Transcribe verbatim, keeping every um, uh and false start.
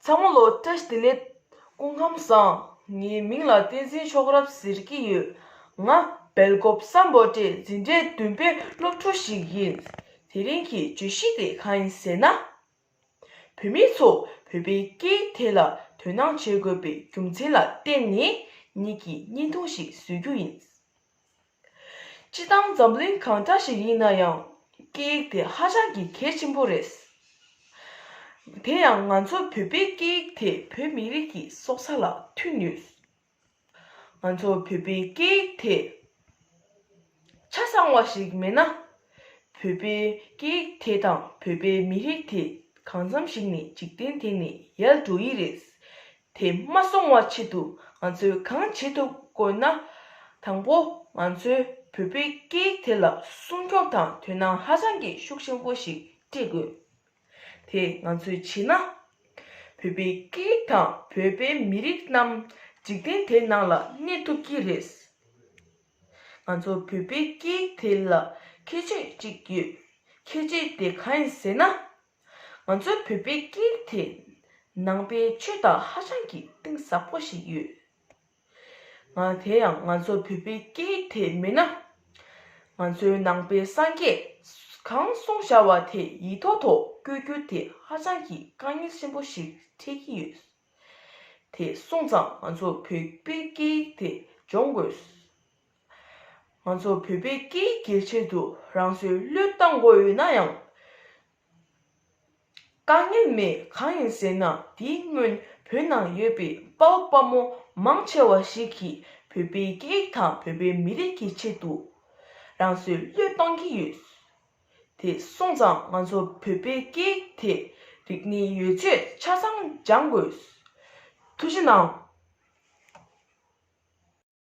ཚང་མ་ལ་བཀྲ་ཤིས་བདེ་ལེགས། སྐུ་ཁམས་བཟང་། ངའི་མིང་ལ་བསྟན་འཛིན་མཆོག་རབ་ཟེར་གྱི་ཡོད། ང་སྦེལ་ཀོབ་སམ་བྷོ་ཊའི་འཛིན་གྲྭའི་བདུན་པའི་སློབ་ཕྲུག་ཞིག་ཡིན། དེ་རིང་གི་བརྗོད་གཞི་དེ་གང་ཡིན་ཟེར་ན། བོད་མི་ཚོ་བོད་པའི་སྐད་ཡིག་དེ་ལ་དོ་སྣང་བྱེད་དགོས་པའི་རྒྱུ་མཚན་ལ་བརྟེན་ནས་ངེད་ཀྱིས་བརྙན་ཐུང་ཞིག་བཟོ་རྒྱུ་ཡིན། སྤྱིར་བཏང་འཛམ་གླིང་གང་འདྲ་ཞིག་ཡིན་ན་ཡང་སྐད་ཡིག་དེ་ཧ་ཅང་གི་གལ་ཆེན་པོ་རེད། དེ་ཡང་ང་ཚོ་བོད་པའི་སྐད་ཡིག་དེ་བོད་མི་རིགས་ཀྱི་སྲོག་རྩ་ལ་མཐུན་ཡོད། ང་ཚོ་བོད་པའི་སྐད་ཡིག་དེ་ཆ་ཚང་བ་ཞིག་མེད་ན། བོད་པའི་སྐད་ཡིག་དེ་དང་བོད་པའི་མི་རིགས་དེ་གང་འཚམ་ཞིག་ནས་འཇིག་རྟེན་དེ་ནས་ཡལ་འགྲོ་ཡི་རེད། དེ་མ་སོང་བ་ཆེད་དུ་ང་ཚོས་གང་བྱེད་ཐུབ་དགོས་ན། དང་པོ་ང་ཚོས་བོད་པའི་སྐད་ཡིག་དེ་ལ་སྲུང་སྐྱོབ་དང་དོ་སྣང་ཧ་ཅང་གི་ཤུགས་ཆེན་པོ་ཞིག་སྤྲད་དགོས། དེ་ང་ཚོས་བྱས་ན། བོད་པའི་སྐད་ཡིག་དང་བོད་པའི་མི་རིགས་རྣམས་འཇིག་རྟེན་དེའི་ནང་ལ་གནས་ཐུབ་ཀྱི་རེད། ང་ཚོ་བོད་པའི་སྐད་ཡིག་དེ་ལ་ཁྱད་ཆོས་གཅིག་ཡོད། ཁྱད་ཆོས་དེ་གང་ཡིན་ཟེར་ན། ང་ཚོ་བོད་པའི་སྐད་ཡིག་དེ་ནང་པའི་ཆོས་དང་ཧ་ཅང་གི་གཏིང་ཟབ་པོ་ཞིག་ཡོད། ང་དེ་ཡང་ང་ཚོ་བོད་པའི་སྐད་ཡིག་དེ་མེད་ན། ང་ཚོའི་ནང་པའི་སངས་རྒྱས་གང་གསུངས་བཞག་པ་དེ་ཡིག་ཐོག་ཐོག་བཀོད་རྒྱུ་དེ་ཧ་ཅང་གི་དཀའ་ངལ་ཆེན་པོ་ཞིག་འཕྲད་ཀྱི་ཡོད། དེ་སོང་ཙང་ང་ཚོ་བོད་པའི་སྐད་ཡིག་དེ་སྦྱོང་དགོས། ང་ཚོ་བོད་པའི་སྐད་ཡིག་གི་ཆེད་དུ་རང་སྲོག་བློས་བཏང་དགོས་ཡོད་ན་ཡང་། དཀའ་ངལ་མེད། གང་ཡིན་ཟེར་ན་དེའི་སྔོན་བོད་ནང་ཡོད་པའི་དཔའ་བོ་དཔའ་མོ་མང་ཆེ་བ་ཞིག་གིས་བོད་པའི་སྐད་ཡིག་དང་བོད་པའི་མི་རིགས་ཀྱི་ཆེད་དུ་རང་སྲོག་བློས་བཏང་གི་ཡོད། དེ་སོང་ཙང་ང་ཚོ་བོད་པའི་སྐད་ཡིག་དེ་རིག་གནས་ཡོད་ཚད་ཆ་ཚང་སྦྱང་དགོས། ཐུགས་རྗེ་གནང་།